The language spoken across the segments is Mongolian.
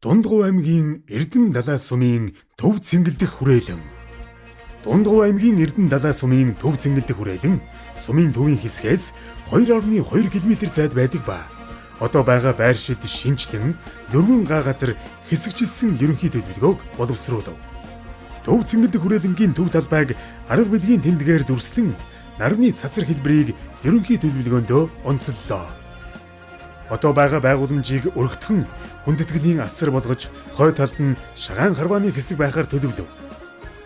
Дундгуй аймгийн Эрдэнэ далай сумын төв цэнгэлдэх хүрээлэн. Дундгуй аймгийн Эрдэнэ далай сумын төв цэнгэлдэх хүрээлэн сумын төвийн хэсгээс 2.2 км зайд байдаг ба одоо байгаа байршилд шинэчлэн 4 га газар хэсэгчилсэн ерөнхий төлөвлөгөөг боловсруулав. Төв цэнгэлдэх хүрээлэнгийн төв талбайг арга билгийн тэмдгээр дүрслэн нарны цацар хэлбэрийг ерөнхий төлөвлөгөөндөө онцоллоо. Одоо байгаа байгууламжийг өргөтгөн хүндэтгэлийн асар болгож хой талд нь шагаан харвааны хэсэг байхаар төлөвлөв.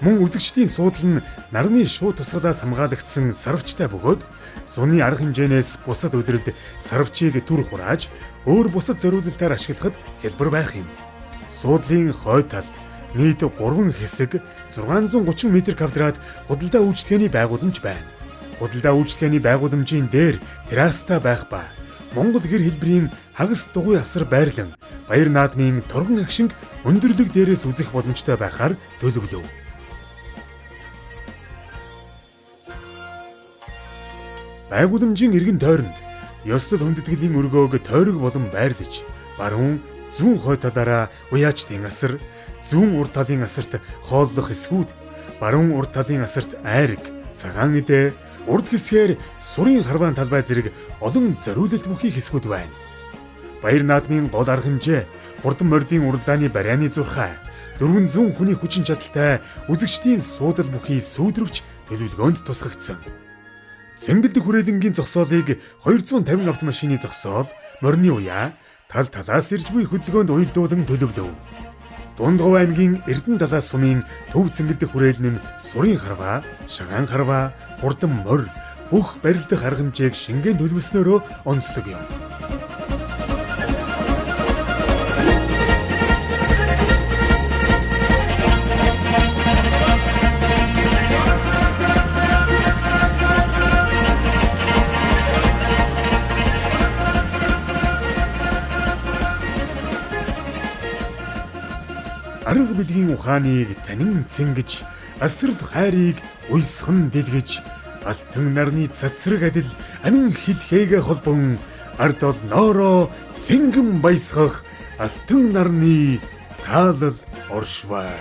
Мөн үзэгчдийн суудал нь нарны шууд тусгалаас хамгаалагдсан сарвчтай бөгөөд зуны арга хэмжээнээс бусад улиралд сарвчийг түр хурааж өөр бусад зориулалтаар ашиглахад хялбар байх юм. Суудлын хой талд нийт 3 хэсэг 630 м квадрат худалдаа үйлчилгээний байгууламж байна. Худалдаа үйлчилгээний байгууламжийн дээр террастай байх ба Монгол гэр хэлбэрийн хагас дугуй асар байрлан баяр наадмын торгон агшинг өндөрлөг дээрээс үзэх боломжтой байхаар төлөвлөв. Байгууламжийн эргэн тойронд ёслол хүндэтгэлийн өргөөг тойрог болон байрлаж баруун зүүн хой талаараа уяачдын асар, зүүн урд талын асарт хооллох хэсгүүд, баруун урд талын асарт айраг, цагаан эдээ, урд хэсгээр сурын харваан талбай зэрэг олон зориулалт бүхий хэсгүүд байна. Баяр наадмын гол арга хэмжээ, хурдан мордын уралдааны барианы зурхай, 400 хүний хүчин чадалтай үзэгчдийн суудал бүхий сүүдрвч төлөвлөгөөнд тусгагдсан. Цэнгэлдэх хүрээлэнгийн зогсоолыг 250 автомашины зогсоол, морины уяа, тал талаас ирж буй хөдөлгөөнд уялдуулан төлөвлөв. Дундгов аймгийн Эрдэнэ далай сумын төв цэнгэлдэх хүрээлэн нь сурын харваа, шагаан харваа, хурдан морь бүх барилдах арга хэмжээг шингэн төлөвлөснөөрөө онцлог юм. Арга билгийн ухааныг танин цэнгэж, асрал хайрыг уйсхан дэлгэж, алтан нарны цацраг адил амин хэлхээгээ холбон ард олноороо цэнгэн баясгах алтан нарны таалал оршваа.